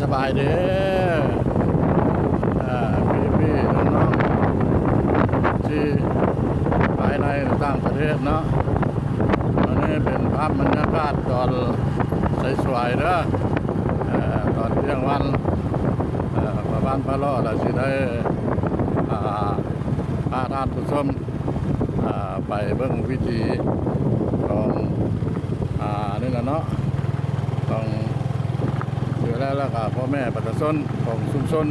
ສະບາຍດີ ເອີ ພີ່ໆ ນ້ອງໆ ທີ່ພາຍໃນ ແລະ ຕ່າງປະເທດເນາະ. ອັນນີ້ເປັນພາບບັນຍາກາດຕອນສາຍໆ ເດີ ເອີ ຕອນທ່ຽງວັນ ເອີ ປະມານພາເລາະ ລະຊິໄດ້ ອ່າ ພາທ່ານຜູ້ຊົມ ອ່າ ໄປເບິ່ງວິຖີຂອງ ອ່າ ນີ້ລະເນາະ ຂອງ ຢູ່ແລ້ວ ແລ້ວກະພໍ່ແມ່ປະຊາຊົນຂອງຊຸມຊົນ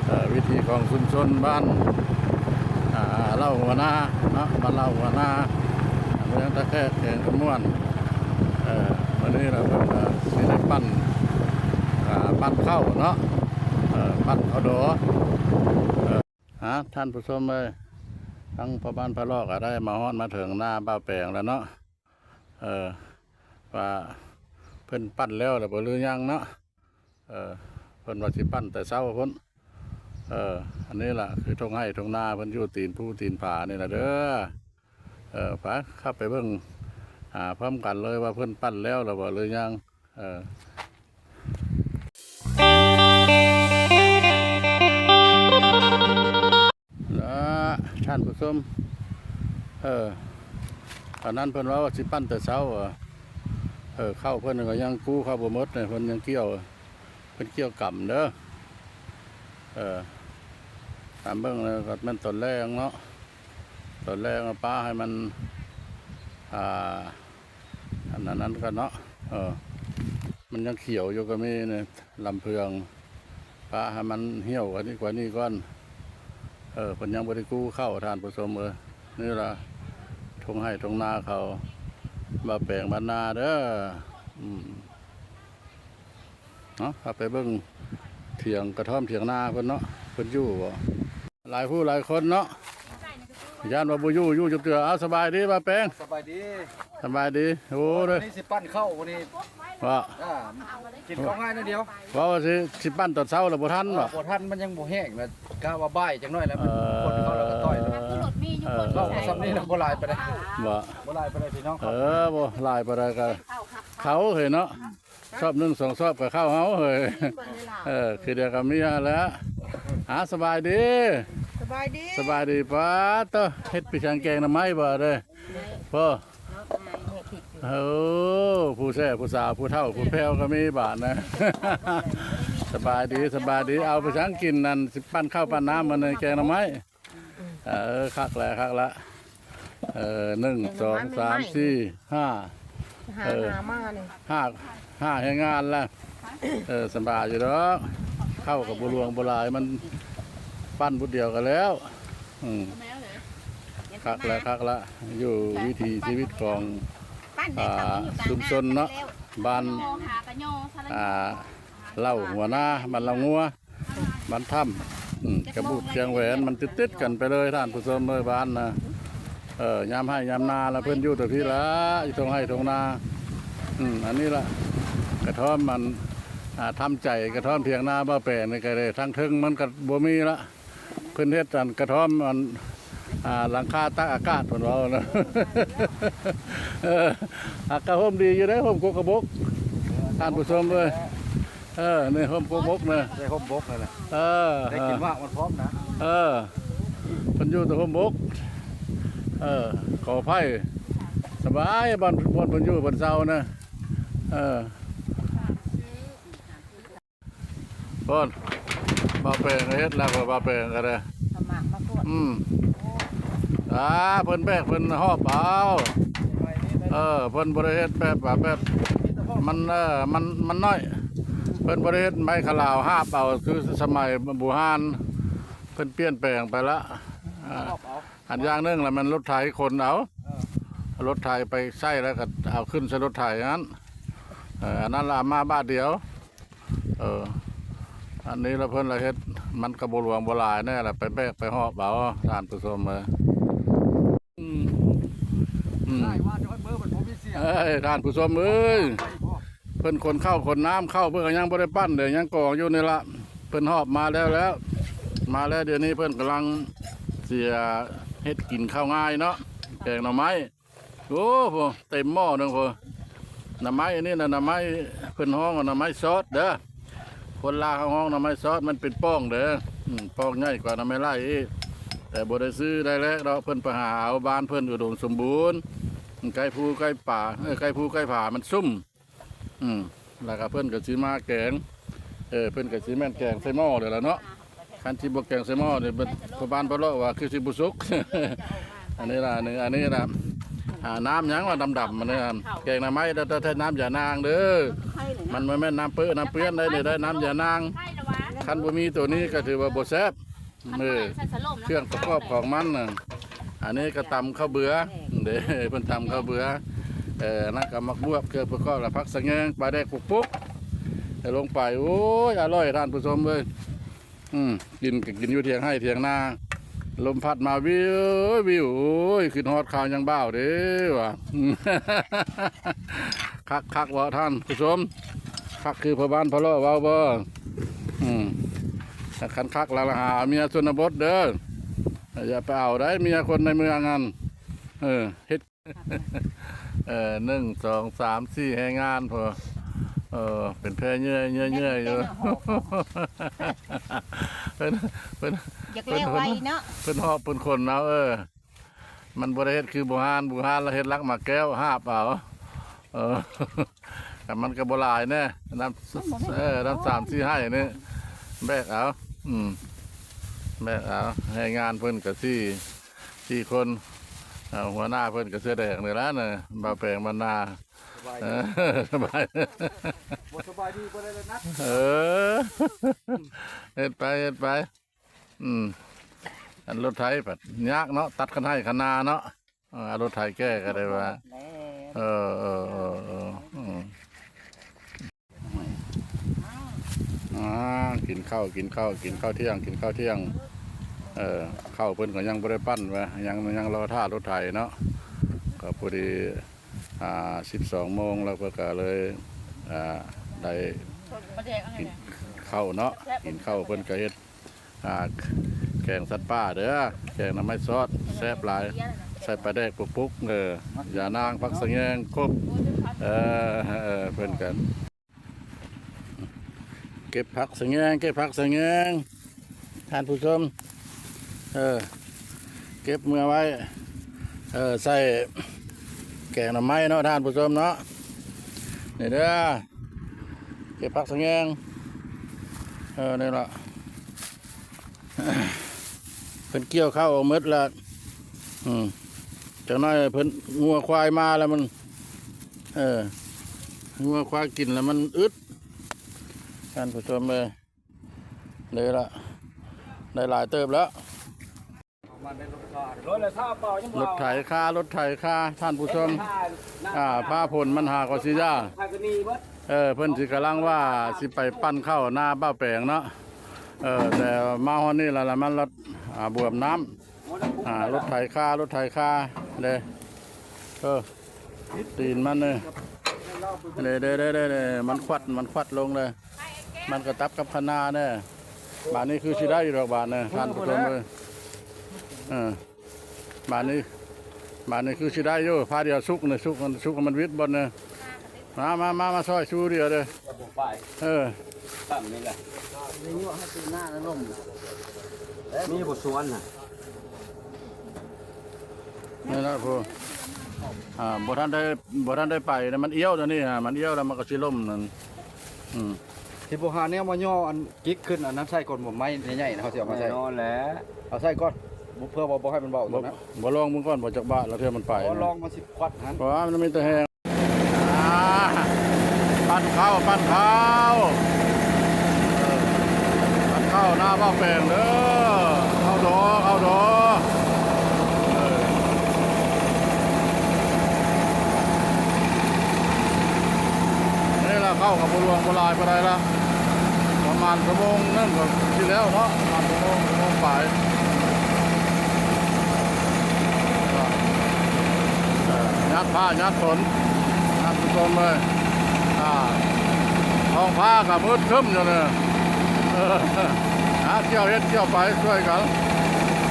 ເອີ ວິຖີຂອງຊຸມຊົນບ້ານ ອ່າ ເລົ່າຫົວນາເນາະ ບ້ານເລົ່າຫົວນາ ເມືອງທ່າແຂກ ແຂວງຄຳມ່ວນ. ເອີ ມື້ນີ້ລະເພິ່ນກະຊິໄດ້ປັ້ນ ອ່າ ປັ້ນເຂົ້າເນາະ ເອີ ປັ້ນເຂົ້າດໍ ເອີ ອ່າ ທ່ານຜູ້ຊົມເອີຍ ທາງພໍ່ບ້ານພາເລາະກະໄດ້ມາຮອດມາເຖິງໜ້າບ່າວແປງແລ້ວເນາະ ເອີ ວ່າເພິ່ນປັ້ນແລ້ວລະບໍ່ ຫຼືຍັງເນາະ ເອີ ເພິ່ນວ່າຊິປັ້ນແຕ່ເຊົ້າພຸ້ນ ເອີ ອັນນີ້ລະຄືທົ່ງໄຮ່ທົ່ງນາເພິ່ນ ຢູ່ຕີນພູຕີນຜານີ້ລະເດີ ເອີ ໄປ ເຂົ້າໄປເບິ່ງ ອ່າ ພ້ອມກັນເລີຍວ່າເພິ່ນປັ້ນແລ້ວລະບໍ່ ຫຼືຍັງ. ເອີ ລະ ທ່ານຜູ້ຊົມ ເອີ ຕອນນັ້ນເພິ່ນເວົ້າວ່າຊິປັ້ນແຕ່ເຊົ້າ ເອີ ເຂົ້າເພິ່ນກະຍັງກູ້ເຂົ້າບໍ່ໝົດ ເພິ່ນຍັງກ່ຽວ ເພິ່ນກ່ຽວກຳເດີ ເອີ ຕາມເບິ່ງແລ້ວກະແມ່ນຕອນແລງເນາະ ຕອນແລງເອົາປາໃຫ້ມັນ ອ່າ ອັນນັ້ນ ນັ້ນກ່ອນເນາະ ເອີ ມັນຍັງຂຽວຢູ່ກະມີນີ້ ລຳເຜືອງ ປະໃຫ້ມັນຫ່ຽວກວ່ານີ້ ກວ່ານີ້ກ່ອນ ເອີ ເພິ່ນຍັງບໍ່ໄດ້ກູ້ເຂົ້າ ທ່ານຜູ້ຊົມເອີຍ. ນີ້ລະທົ່ງໄຮ່ທົ່ງນາເຂົາ ບ້ານແປງບ້ານນາເດີ ອືມ ເນາະ ເຮົາໄປເບິ່ງຖຽງກະທ່ອມຖຽງນາເພິ່ນເນາະ ເພິ່ນຢູ່ບໍ່ ຫຼາຍຜູ້ຫຼາຍຄົນເນາະ ຢ້ານວ່າບໍ່ຢູ່ ຢູ່ຈັກເທື່ອ. ເອົາ ສະບາຍດີ ບ້ານແປງ ສະບາຍດີ ສະບາຍດີ. ໂອ້ ມື້ນີ້ຊິປັ້ນເຂົ້າ ມື້ນີ້ ວ່າ ອ່າ ກິນເຂົ້າງ່າຍໜ້ອຍດຽວ ວ່າວ່າຊິ ຊິປັ້ນຕອນເຊົ້າລະບໍ່ທັນ ເອີ ບໍ່ ບໍ່ທັນ ມັນຍັງບໍ່ແຫ້ງລະ ກະວ່າບ່າຍຈັກໜ້ອຍລະ ມັນ ເອີ ຄົນເຂົ້າລະກະຕ່ອຍ ເອີ ເວົ້າວ່າຊ່ຳນີ້ລະບໍ່ຫຼາຍປານໃດ ບໍ່ ບໍ່ຫຼາຍປານໃດພີ່ນ້ອງ ເອີ ບໍ່ຫຼາຍປານໃດກະເຂົ້າເຮີ້ຍເນາະ ຊອບໜຶ່ງສອງຊອບກະເຂົ້າເຮົາເຮີ້ຍ ເອີ ຄືດຽວກະເມຍຫັ້ນແຫຼະ. ອ່າ ສະບາຍດີ ສະບາຍດີ ສະບາຍດີ. ປາດໂທ້ ເຮັດປີສັງ ແກງໜໍ່ໄມ້ບໍ່ເດີ ພໍ່ ໂອ້ ຜູ້ແຊຜູ້ສາວ ຜູ້ເຖົ້າຜູ້ແຜ່ວກະມີບາດນະ. ສະບາຍດີ ສະບາຍດີ. ເອົາປີສັງກິນ ນັ້ນ ຊິປັ້ນເຂົ້າປັ້ນນ້ຳ ອັນນີ້ແກງໜໍ່ໄມ້. ເອີ ຄັກແຫຼະ ຄັກລະ ເອີ ໜຶ່ງ ສອງ ສາມ ສີ່ ຫ້າ ຫາ ເອີ ຫາມານີ້ ຫ້າ ຫ້າແຮງງານລະ ເອີ ສະບາຍຢູ່ດອກ ເຂົ້າກະບໍ່ຫຼວງບໍ່ຫຼາຍ ມັນປັ້ນບຸດດຽວກະແລ້ວ ອືມ ຄັກລະ ຄັກລະ ຢູ່ວິຖີຊີວິດຂອງ ອ່າ ຊຸມຊົນເນາະ ບ້ານ ອ່າ ເລົ່າຫົວນາ ບ້ານເລົ່າງົວ ບ້ານຖ້ຳ ອືມ ກະບຸກຊຽງແຫວນ ມັນຕິດໆກັນໄປເລີຍ ທ່ານຜູ້ຊົມເອີຍ ບ້ານນະ ເອີ ຍາມໄຮ່ຍາມນາລະ ເພິ່ນຢູ່ແຕ່ພີ້ລະ ຢູ່ທົ່ງໄຮ່ທົ່ງນາ ອືມ ອັນນີ້ລະ ກະທ່ອມ ອັນ ອ່າ ທຳໃຈ ກະທ່ອມຖຽງນາບ່າວແປງນີ້ກະໄດ້ ທາງເທິງມັນກະບໍ່ມີລະ ເພິ່ນເຮັດ ອັນ ກະທ່ອມ ອັນ ອ່າ ຫຼັງຄາຕັກອາກາດ ເພິ່ນເວົ້ານະ ເອີ ອາ ກະຮົ່ມດີຢູ່ເດ້ ຮົ່ມກົກກະບົກ ທ່ານຜູ້ຊົມເອີຍ. ເອີ ນີ້ຮົ່ມກົກບົກນະ ໄດ້ຮົ່ມບົກນັ້ນແຫຼະ ເອີ ໄດ້ກິນໝາກມັນພ້ອມນະ ເອີ ເພິ່ນຢູ່ແຕ່ຮົ່ມບົກ ເອີ ກໍໄຜ່ ສະບາຍ ບ່ອນ ບ່ອນເພິ່ນຢູ່ເພິ່ນເຊົານະ ເອີ ພຸ້ນ ບ່າວແປງກະເຮັດແລ້ວ ບ່າວແປງກະໄດ້ ອືມ ອ່າ ເພິ່ນແບກ ເພິ່ນຫອບເອົາ ເອີ ເພິ່ນບໍ່ໄດ້ເຮັດແບບວ່າ ແບບ ມັນ ເອີ ມັນ ມັນນ້ອຍ ເພິ່ນບໍ່ໄດ້ເຮັດໄມ້ຂະລາວຫາບເອົາ ຄືສະໄໝບູຮານ ເພິ່ນປ່ຽນແປງໄປລະ ອ່າ ອັນຢ່າງໜຶ່ງລະແມ່ນລົດໄຖຂົນເອົາ ເອີ ລົດໄຖໄປໃສ່ລະກະເອົາຂຶ້ນໃສ່ລົດໄຖຫັ້ນ ເອີ ອັນນັ້ນລະເອົາມາບາດດຽວ ເອີ ອັນນີ້ລະເພິ່ນລະເຮັດ ມັນກະບໍ່ຫຼວງບໍ່ຫຼາຍແນ່ລະ ໄປແບກໄປຫອບເອົາ ທ່ານຜູ້ຊົມເອີຍ. ອືມ ອືມ ເອີຍ ທ່ານຜູ້ຊົມເອີຍ ເພິ່ນຂົນເຂົ້າຂົນນ້ຳ ເຂົ້າເພິ່ນກະຍັງບໍ່ໄດ້ປັ້ນເດ້ ຍັງກອງຢູ່ນີ້ລະ ເພິ່ນຫອບມາແລ້ວແລ້ວ ມາແລ້ວ ດຽວນີ້ເພິ່ນກຳລັງຊິເຮັດກິນເຂົ້າງາຍເນາະ ແກງໜໍ່ໄມ້. ໂອ້ ໂຫ ເຕັມໝໍ້ໜຶ່ງພຸ້ນ ໜໍ່ໄມ້ອັນນີ້ນະ ໜໍ່ໄມ້ ເພິ່ນຮ້ອງວ່າໜໍ່ໄມ້ຊອດເດີ ຄົນລາວເຮົາຮ້ອງໜໍ່ໄມ້ຊອດ ມັນເປັນປ່ອງເດີ້ ອືມ ປ່ອງໃຫຍ່ກວ່າໜໍ່ໄມ້ໄລ່ອີກ ແຕ່ບໍ່ໄດ້ຊື້ໄດ້ແລກດອກ ເພິ່ນໄປຫາເອົາ ບ້ານເພິ່ນອຸດົມສົມບູນ ໃກ້ພູໃກ້ປ່າ ເອີ ໃກ້ພູໃກ້ຜາມັນຊຸ່ມ ອືມ ແລ້ວກໍເພິ່ນກໍຊິມາແກງ ເອີ ເພິ່ນກໍຊິແມ່ນແກງໃສ່ໝໍ້ເລີຍລະເນາະ ຄັນຊິບໍ່ແກງໃສ່ໝໍ້ນີ້ ເພິ່ນ ພໍ່ບ້ານພໍ່ເລາະວ່າຄືຊິບໍ່ສຸກ ອັນນີ້ລະ ອັນນີ້ ອັນນີ້ລະ ອ່າ ນ້ຳຫຍັງວະດຳໆ ອັນນີ້ ແກງໜໍ່ໄມ້ ແຕ່ ແຕ່ ແຕ່ນ້ຳຢານາງເດີ້ ມັນບໍ່ແມ່ນນ້ຳເປິ້ນນ້ຳເປື້ອນໄດ໋ນີ້ ໄດ້ນ້ຳຢານາງ ຄັນບໍ່ມີໂຕນີ້ກໍຖືວ່າບໍ່ແຊບ ເອີ ເຄື່ອງປະກອບຂອງມັນນະ ອັນນີ້ກໍຕຳເຂົ້າເບືອເດ້ ເພິ່ນຕຳເຂົ້າເບືອ ເອີ ອັນນັ້ນກໍໝາກບວບ ເຄື່ອງປະກອບ ແລ້ວຜັກສະແງງ ປາແດກປຸກໆ ໃສ່ລົງໄປ ໂອ້ຍ ອະລ່ອຍທ່ານຜູ້ຊົມເອີຍ ອືມ ກິນກໍກິນຢູ່ຖຽງໄຮ່ຖຽງນາ ລົມພັດມາວິວວິວ ໂອ້ຍ ຄິດຮອດຂ່າວຍາມບ່າວເດ້ວ່າ ຄັກໆ ເບາະທ່ານຜູ້ຊົມ ຄັກຄືພໍ່ບ້ານພໍ່ເລາະເວົ້າບໍ່? ອືມ ຄັນຄັກລະຫາເມຍຊົນນະບົດເດີ້ ຢ່າໄປເອົາໄດ໋ເມຍຄົນໃນເມືອງຫັ້ນ ເອີ ເຮັດ ເອີ ໜຶ່ງ ສອງ ສາມ ສີ່ ແຮງງານພຸ້ນ ເອີ ເປັນແພເຫຍື່ອຍເຫຍື່ອຢູ່ ເພິ່ນ ເພິ່ນ ຢາກແລ້ວໄວເນາະ ເພິ່ນຫອບເພິ່ນຂົນເອົາ ເອີ ມັນບໍ່ໄດ້ເຮັດຄືບູຮານ ບູຮານລະເຮັດຫຼັກໝາກແກ້ວຫາບເອົາ ເອີ ແຕ່ມັນກໍບໍ່ຫຼາຍແນ່ ນ້ຳ ເອີ ນ້ຳສາມສີ່ໄຮ່ນີ້ ແບກເອົາ ອືມ ແບກເອົາ ແຮງງານເພິ່ນກໍສີ່ ສີ່ຄົນ ເອີ ຫົວໜ້າເພິ່ນກໍເສື້ອແດງນີ້ລະນະ ບ່າວແປງບ້ານນາ ສະບາຍດີ ເອີ ສະບາຍ ບໍ່ສະບາຍດີບໍ່ໄດ້ລະນະ ເອີ ເຮັດໄປ ເຮັດໄປ ອືມ ອັນລົດໄຖພັດຍາກເນາະ ຕັດຄັນໄຮ່ຄັນນາເນາະ ເອີ ເອົາລົດໄຖແກ່ກໍໄດ້ວ່າ ເອີ ເອີ ເອີ ເອີ ອືມ ອ່າ ກິນເຂົ້າ ກິນເຂົ້າ ກິນເຂົ້າທ່ຽງ ກິນເຂົ້າທ່ຽງ ເອີ ເຂົ້າເພິ່ນກໍຍັງບໍ່ໄດ້ປັ້ນວ່າ ຍັງ ຍັງລໍຖ້າລົດໄຖເນາະ ກໍພໍດີ ອ່າ ສິບສອງໂມງແລ້ວ ເພິ່ນກໍເລີຍ ອ່າ ໄດ້ກິນເຂົ້າເນາະ ກິນເຂົ້າ ເພິ່ນກໍເຮັດ ອ່າ ແກງສັດປ່າເດີ້ ແກງໜໍ່ໄມ້ຊອດ ແຊບຫຼາຍ ໃສ່ປາແດກປຸກໆ ເອີ ຢານາງ ຜັກສະແງງ ຄົບ ເອີ ເອີ ເພິ່ນກໍ ເກັບຜັກສະແງງ ເກັບຜັກສະແງງ ທ່ານຜູ້ຊົມ ເອີ ເກັບເມືອໄວ້ ເອີ ໃສ່ແກງໜໍ່ໄມ້ເນາະ ທ່ານຜູ້ຊົມເນາະ ນີ້ເດີ້ ເກັບຜັກສະແງງ ເອີ ນີ້ລະ ເພິ່ນກ່ຽວເຂົ້າອອກໝົດລະ ອືມ ຈັກໜ້ອຍເພິ່ນ ງົວຄວາຍມາລະມັນ ເອີ ງົວຄວາຍກິນລະມັນອຶດ ທ່ານຜູ້ຊົມເອີຍ ນີ້ລະ ໄດ້ຫຼາຍເຕີບແລ້ວ ລົດໄຖຄາ ລົດໄຖຄາ ທ່ານຜູ້ຊົມ ອ່າ ຟ້າຝົນມັນຫາກໍຊິຢ່າ ເອີ ເພິ່ນຊິກຳລັງວ່າຊິໄປປັ້ນເຂົ້ານາບ່າວແປງເນາະ ເອີ ແຕ່ມາຮອດນີ້ລະ ລະມັນລະ ອ່າ ບວມນ້ຳ ອ່າ ລົດໄຖຄາ ລົດໄຖຄາເດ້ ເອີ ຕີນມັນເດ້ ເດ້ ເດ້ ເດ້ ມັນຂວັດ ມັນຂວັດລົງເລີຍ ມັນກະຕັບກັບຄະນາເດ້ ບາດນີ້ຄືຊິໄດ້ຢູ່ດອກບາດນີ້ ທ່ານຜູ້ຊົມເອີຍ ເອີ ບາດນີ້ ບາດນີ້ຄືຊິໄດ້ຢູ່ ພາດຽວສຸກນີ້ ສຸກ ສຸກມັນວິດບ່ອນນີ້ ມາ ມາ ມາ ມາຊ່ອຍຊູດຽວເດີ ເອີ ຊ້ຳນີ້ແຫຼະ ມີບໍ່ສວນນະ ນີ້ລະຜູ້ ອ່າ ບໍ່ທັນໄດ້ ບໍ່ທັນໄດ້ໄປນະ ມັນອ້ຽວຕົວນີ້ ມັນອ້ຽວແລ້ວມັນກໍຊິລົ້ມນັ້ນ ອືມ ຊິບໍ່ຫາແນວມາຍໍ້ອັນ ກິກຂຶ້ນອັນນັ້ນໃສ່ກ່ອນບໍ່ ໄມ້ໃຫຍ່ໆນະ ເຮົາຊິເອົາມາໃສ່ ແນ່ນອນແຫຼະ ເອົາໃສ່ກ່ອນ ບໍ່ ເພື່ອວ່າບໍ່ໃຫ້ມັນເວົ້າຕົວນັ້ນ ບໍ່ລອງເບິ່ງກ່ອນບໍ່ ຈັກບາດລະເທື່ອມັນໄປ ບໍ່ລອງມັນຊິຄວັດຫັ້ນ ເພາະວ່າມັນມີແຕ່ແຮງ ອ່າ ປັ້ນເຂົ້າ ປັ້ນເຂົ້າ ເອີ ປັ້ນເຂົ້ານາບ່າວແປງເດີ ເຂົ້າດໍ ເຂົ້າດໍ ເອີ ນີ້ລະ ເຂົ້າກໍບໍ່ຫຼວງບໍ່ຫຼາຍປານໃດລະ ປະມານຊົ່ວໂມງໜຶ່ງກໍຊິແລ້ວເນາະ ປະມານຊົ່ວໂມງ ຊົ່ວໂມງປາຍ ເອີ ຍາດຟ້າຍາດຝົນ ທ່ານຜູ້ຊົມເອີຍ ອ່າ ທ້ອງຟ້າກໍມືດຄຶ້ມຢູ່ນີ້ ເອີ ຫາກ່ຽວເຮັດກ່ຽວໄປຊ່ວຍກັນ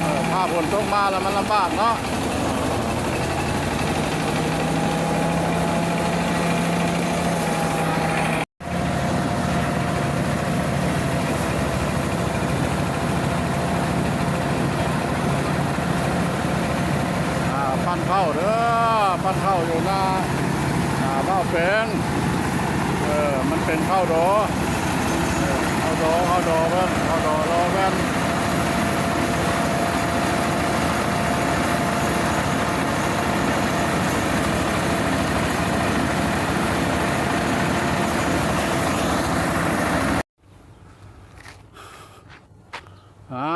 ເອີ ຟ້າຝົນຕົກມາແລ້ວມັນລຳບາກເນາະ. ປັ້ນເຂົ້າເດີ ປັ້ນເຂົ້າຢູ່ໜ້າ ໜ້າເບົາແປງ ເອີ ມັນເປັນເຂົ້າດໍ ເອີ ເຂົ້າດໍ ເຂົ້າດໍເບິ່ງ ເຂົ້າດໍລໍແວ່ນ. ອາ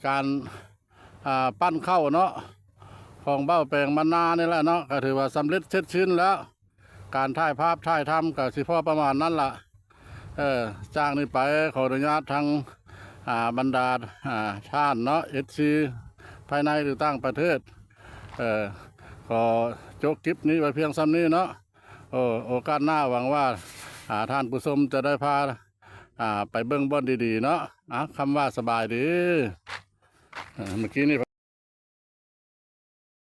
ການ ອ່າ ປັ້ນເຂົ້າເນາະ ຂອງເບົາແປງມານານີ້ແຫຼະເນາະ ກໍຖືວ່າສຳເລັດເສັດສິ້ນແລ້ວ. ການຖ່າຍພາບຖ່າຍທຳກໍຊິພໍປະມານນັ້ນລະ. ເອີ ຈາກນີ້ໄປຂໍອະນຸຍາດທາງ ອ່າ ບັນດາ ອ່າ ທ່ານເນາະ ເອັຟຊີ ພາຍໃນ ຫຼື ຕ່າງປະເທດ ເອີ ຂໍຈົບຄລິບນີ້ໄວ້ພຽງສ່ຳນີ້ເນາະ. ໂອ ໂອກາດໜ້າຫວັງວ່າ ອ່າ ທ່ານຜູ້ຊົມຈະໄດ້ພາ ອ່າ ໄປເບິ່ງບ່ອນດີໆເນາະ. ອ່າ ຄຳວ່າສະບາຍດີ. ເອີ ເມື່ອກີ້ນີ້